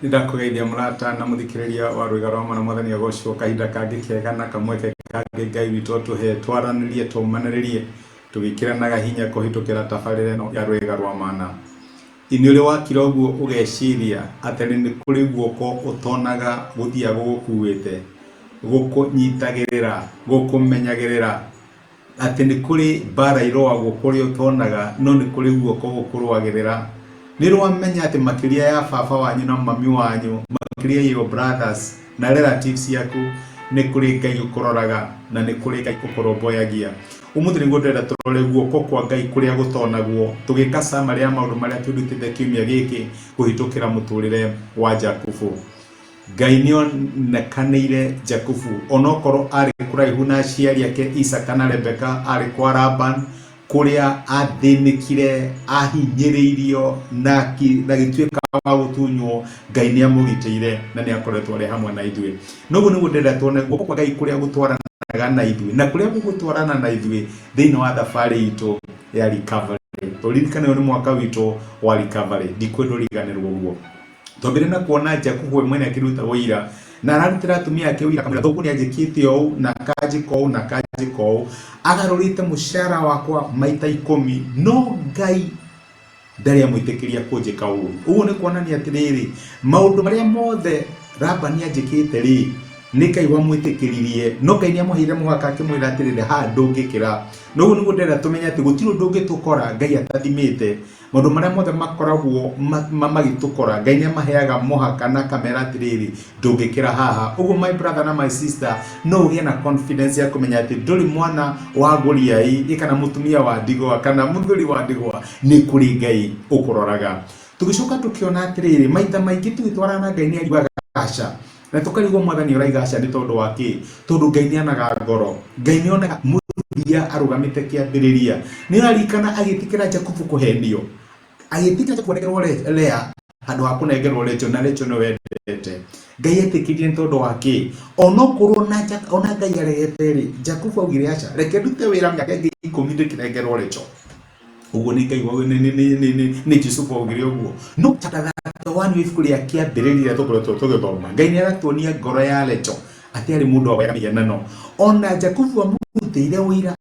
Nĩndakũgeithia mũrata na mũthikĩrĩria wa Rwĩga rwa Mana Mwathani agocwo kahinda kangĩ kega na kamweke kangĩ Ngai witũ atũhe twaranĩrie tũmanĩrĩrie tũgĩkĩranaga hinya kũhĩtũkĩra tabarĩra ĩno ya Rwĩga rwa Mana. Nĩ ũrĩ wakira ũguo ũgeciria atĩ nĩ kũrĩ guoko ũtonaga gũthiaga gũgũkuĩte, gũkũnyitagĩrĩra, gũkũmenyagĩrĩra, atĩ nĩ kũrĩ mbara irũagwo kũrĩa ũtonaga no nĩ kũrĩ guoko gũkũrũagĩrĩra. Nĩ ũrĩ wamenya atĩ makĩria ya baba wanyu na mami wanyu, makĩria ya your brothers na relatives ciaku, nĩ kũrĩ Ngai ũkũroraga na nĩ kũrĩ Ngai ũkũrũmbũyagia. Ũmũthĩ nĩguo ndĩrenda tũrore guoko kwa Ngai kũrĩa gũtonagwo, tũgĩka summary ya maũndũ marĩa twĩrutĩte kiumia gĩkĩ kũhĩtũkĩra mũtũrĩre wa Jakubu. Ngai nĩ onekanĩire Jakubu onokorwo arĩ kũraihu na aciari ake Isaka na Rebeka, arĩ kwa Laban kũrĩa athĩnĩkire, ahinyĩrĩirio na agĩtuĩka wa gũtunywo. Ngai nĩ amũgitĩire na nĩ akoretwo arĩ hamwe na ithuĩ. Noguo nĩguo ndĩrenda tuone guoko kwa Ngai kũrĩa gũtwaranaga na ithuĩ na kũrĩa gũgũtwarana na ithuĩ thĩinĩ wa thabarĩ itũ ya recovery. Tũririkane ũyũ nĩ mwaka witũ wa recovery, ndikwenda ũriganĩrwo ũguo. Twambire na kuona Jakubu we mwene akĩruta ũira na ararutĩra atumia ake ũira akamwĩra thoguo nĩ anjĩkĩte ũũ na akanjĩka ũũ na akanjĩka ũũ, agarũrĩte mũcara wakwa maita 10, no Ngai ndarĩ amwĩtĩkĩria kũnjĩka ũũru. Ũguo nĩ kuonania atĩrĩrĩ, maũndũ marĩa mothe Labani anjĩkĩte rĩ, nĩ Ngai wamwĩtĩkĩririe, no Ngai nĩ amũheire mũhaka akĩmwĩra atĩrĩrĩ, haha ndũngĩkĩra. Na ũguo nĩguo ndĩrenda tũmenye atĩ gũtirĩ ũndũ ũngĩtũkora Ngai atathimĩte. Maũndũ marĩa mothe makoragwo magĩtũkora, Ngai nĩ amaheaga mũhaka na akamera atĩrĩrĩ, ndũngĩkĩra haha. Ũguo my brother na my sister, no ũgĩe na confidence ya kũmenya atĩ ndũrĩ mwana wa gũriai kana mũtumia wa ndigwa kana mũthuri wa ndigwa, nĩ kũrĩ Ngai ũkũroraga. Tũgĩcoka tũkĩona atĩrĩrĩ, maita maingĩ tũgĩtwarana na Ngai nĩ ariugaga aca, na tũkarigwo Mwathani ũraiga aca nĩ tondũ wa kĩ? Tondũ Ngai nĩ anaga ngoro, Ngai nĩ onaga mũthia arũgamĩte kĩambĩrĩria. Nĩ ũraririkana agĩtĩkĩra Jakubu kũhenio, agĩtĩkĩra Jakubu anengerwo Lea handũ ha kũnengerwo Rachel, na Rachel nĩwe endete. Ngai etĩkĩrire nĩ tondũ wa kĩ? Onokorwo na ona Ngai aregete rĩ, Jakubu augire aca, reke ndute wĩra mĩaka ĩngĩ 10 ndĩkĩnengerwo Rachel. Ũguo nĩ Ngai nĩ Jusufu augire ũguo. No chapter 31 wa ibuku rĩa kĩambĩrĩria tũkoretwo tũgĩthoma, Ngai nĩ aratuonia ngoro ya Rachel atĩ arĩ mũndũ wa mĩhianano. Ona Jakubu amũrutĩire ũira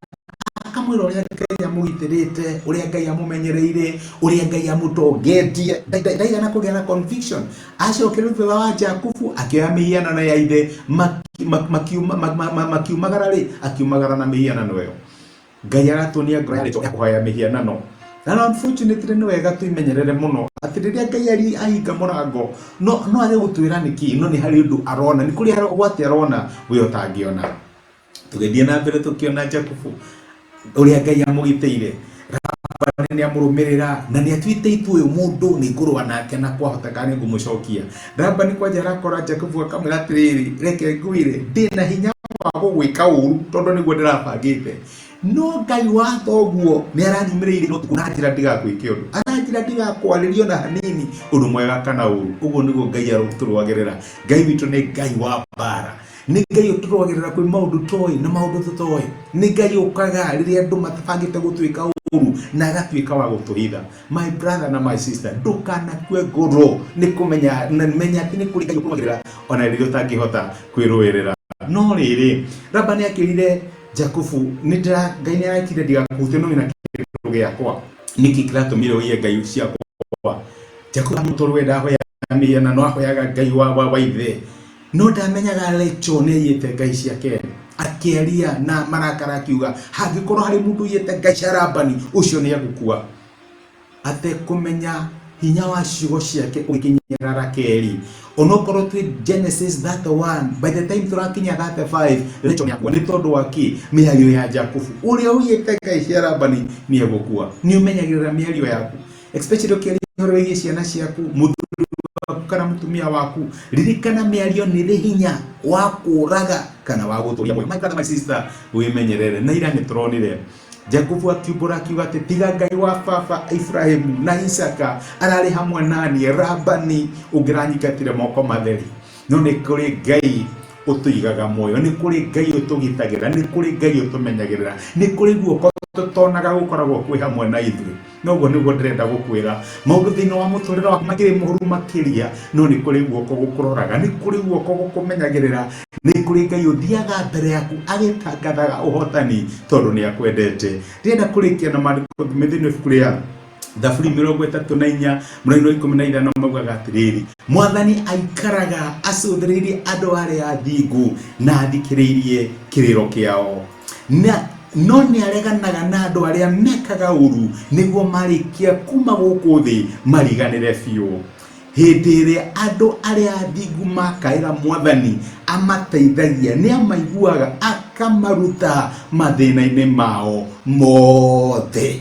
akamwĩra ũrĩa Ngai amũgitĩrĩte, ũrĩa Ngai amũmenyereire, ũrĩa Ngai amũtongetie. Ndaigana kũgĩa na conviction. Acokire thutha wa Jakubu akĩoya mĩhianano ya ithe, makiumagara rĩ, akiumagara na mĩhianano ĩyo. Ngai aratuonia ngoro ya Rachel ya kũhoya mĩhianano. Na unfortunately nĩ wega tũimenyerere mũno atĩ rĩrĩa Ngai ahinga mũrango, no age gũtwĩra nĩkĩ, no nĩ harĩ ũndũ arona, nĩ kũrĩ ũgwati arona we ũtangĩona. Tũgĩthiĩ na mbere tũkĩona Jakubu ũrĩa Ngai amũgitĩire. Labani nĩ amũrũmĩrĩra na nĩ atuĩte itua ũyũ mũndũ nĩ ngũrũa nake na kwahoteka nĩ ngũmũcokia. Labani kwanja arakora Jakubu akamwĩra atĩrĩrĩ, reke ngwĩre ndĩna hinya wa gũgwĩka ũru tondũ nĩguo ndĩrabangĩte, no Ngai wa thoguo nĩ aranyumĩrĩire ũtukũ na njĩra ndigakwĩke ũndũ, aranjĩra ndigakwarĩrie ona hanini ũndũ mwega kana ũru. Ũguo nĩguo Ngai arũtũrũagĩrĩra. Ngai witũ nĩ Ngai wa mbara, nĩ Ngai ũtũrũagĩrĩra kwĩ maũndũ toĩ na maũndũ tũtoĩ, nĩ Ngai ũkaga rĩrĩa andũ matabangĩte gũtuĩka ũru na agatuĩka wa gũtũhitha. My brother na my sister, ndũkanakue ngoro nĩ kũmenya, na menya atĩ nĩ kũrĩ Ngai ũkũrũagĩrĩra ona rĩrĩa ũtangĩhota kwĩrũĩrĩra. No rĩrĩ, Labani akĩrire Jakubu, Ngai nĩ arekire ndigakũhutie no wĩna kĩndũ gĩakwa, nĩkĩ kĩratũmire ũiye ngai ciakwa? Jakubu amũtũrwe ndahoya mĩhianano, ahoyaga Ngai wa ithe, no ndamenyaga Rachel nĩ aiyĩte ngai ciake. Akĩaria na marakara akiuga, hangĩkorwo harĩ mũndũ ũiyĩte ngai cia Labani, ũcio nĩ egũkua. Atekũmenya hinya wa ciugo ciake ũgĩkinyĩra Rakeli. Onokorwo twĩ Genesis 31, by the time tũrakinya 35, Rachel nĩ akua. Nĩ tondũ wa kĩ? Mĩario ya Jakubu, ũrĩa ũiyĩte ngai cia Labani nĩ egũkua. Nĩ ũmenyagĩrĩra mĩario yaku, especially ũkĩaria ũhoro wĩgiĩ ciana ciaku, mũthuri waku kana mũtumia waku. Ririkana mĩario nĩ ĩrĩ hinya wa kũraga kana wa gũtũria muoyo. My brother, my sister, wĩmenyerere. Na ira nĩ tũronire Jakubu akiumbũra akiuga atĩ tiga Ngai wa baba Ibrahimu na Isaka ararĩ hamwe naniĩ, Labani ũngĩranyingatire moko matheri. No nĩ kũrĩ Ngai ũtũigaga muoyo, nĩ kũrĩ Ngai ũtũgitagĩra, nĩ kũrĩ Ngai ũtũmenyagĩrĩra, nĩ kũrĩ guoko Tũtonaga gũkoragwo kwĩ hamwe na ithuĩ. Noguo nĩguo ndĩrenda gũkwĩra, maũndũ thĩinĩ wa mũtũrĩre waku makĩrĩ moru makĩria, no nĩ kũrĩ guoko gũkũroraga, nĩ kũrĩ guoko gũkũmenyagĩrĩra, nĩ kũrĩ Ngai ũthiaga mbere yaku agĩtangathaga ũhotani tondũ nĩ akwendete. Ndĩrenda kũrĩkia na maandĩko thome thĩinĩ wa ibuku rĩa Thaburi 34 mũraini wa 15, maugaga atĩrĩrĩ, "Mwathani aikaraga acũthĩrĩirie andũ arĩa athingu na athikĩrĩirie kĩrĩro kĩao, na no nĩ areganaga na andũ arĩa mekaga ũru, nĩguo marĩkia kuma gũkũ thĩ mariganĩre biũ. Hĩndĩ ĩrĩa andũ arĩa athingu makaĩra Mwathani, amateithagia, nĩ amaiguaga, akamaruta mathĩna-inĩ mao mothe."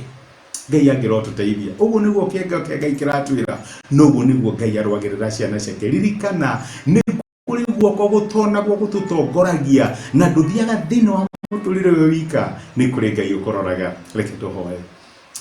Ngai angĩrotũteithia. Ũguo nĩguo kĩengeo kĩa Ngai kĩratwĩra, noguo nĩguo Ngai arũagĩrĩra ciana ciake. Ririkana, nĩ kũrĩ guoko gũtonagwo gũtũtongoragia, na ndũthiaga thĩinĩ wa mũtũrĩre ũyũ wika, nĩ kũrĩ Ngai ũkũroraga. Reke tũhoe.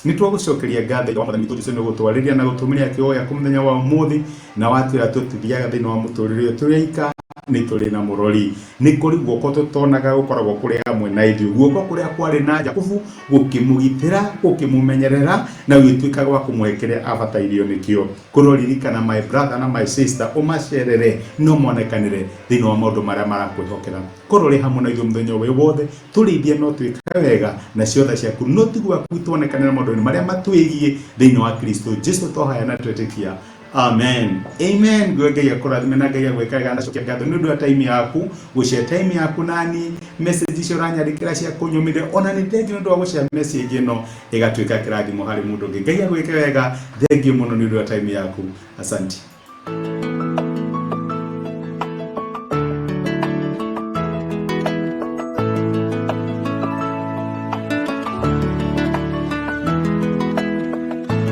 Nĩ twagũcokeria ngatho wa Mwathani witũ Jesũ nĩ gũtwarĩria na gũtũmĩria kĩoya yaku mũthenya wa ũmũthĩ, na watwĩra tũtithiaga thĩinĩ wa mũtũrĩre ũyũ tũrĩ aika, nĩ tũrĩ na mũrori. Nĩ kũrĩ guoko tũtonaga gũkoragwo kũrĩ hamwe na ithuĩ, guoko kũrĩa kwarĩ na Jakubu gũkĩmũgitĩra, gũkĩmũmenyerera, na gũgĩtuĩka gwa kũmũhe kĩrĩa abatairio nĩkĩo. Kũroririkana, my brother na my sister, ũmacerere no monekanĩre thĩinĩ wa maũndũ marĩa marakwĩhokera. Korwo ũrĩ hamwe na ithuĩ mũthenya ũyũ wothe, tũrĩithie no twĩkage wega, na ciothe ciaku no tiguo waku tuonekanĩre maũndũ-inĩ marĩa matwĩgiĩ thĩinĩ wa Kristo Jesu twahoya na twetĩkia. Amen. Amen. Ngwe Ngai akũrathime na Ngai agwĩka wega. Ndacokia ngatho nĩ ũndũ wa time yaku, gũshare time yaku nani, message icio ũranyandĩkĩra cia kũnyũmĩrĩria, ona nĩ thengiũ nĩ ũndũ wa gũshare message ĩno ĩgatuĩka kĩrathimo harĩ mũndũ ũngĩ. Ngai agwĩke wega, thengiũ mũno nĩ ũndũ wa time yaku. Asante.